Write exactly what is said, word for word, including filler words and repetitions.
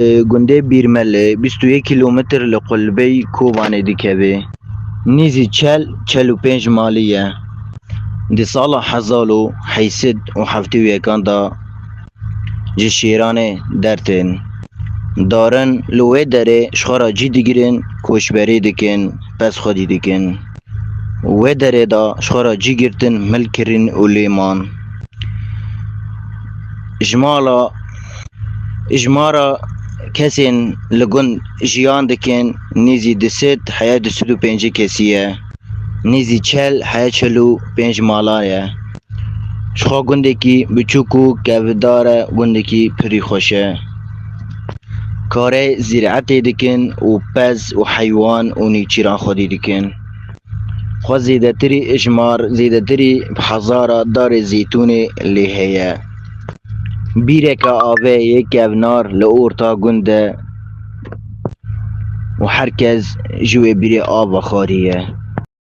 Gundê Bîrmelê bîst û yek kîlometr li qulbey Kobanê dikeve. Nêzî çel, çel û pênc malî ye. Di sala hezar û heyt sed û heftê û yekan de ji Şêranê dertên. Darin li wê derê ji xwe re cî digirin, koçberî dikin, pez xwedî dikin. Wê derê de ji xwe re cî girtin, mil kirin û lê man. Ji mala, ji mara kesên li gund jiyan dikin, nêzî du sed heya du sed û pêncî kesî ye. Nêzî çel heya çel û pênc mala ye. Ji xwe gundekî biçûk û kevdar e, gundekî pirî xweş e. Karê zîretê dikin û pez û heywan û nêçîran xwedî dikin. Xwe zêdetirî ijmar, zêdetirî hezara darê zeytûnê lê heye. Bîreke avê yê kevnar li orta gund e û her kes ji wê bîrê av vexwariye.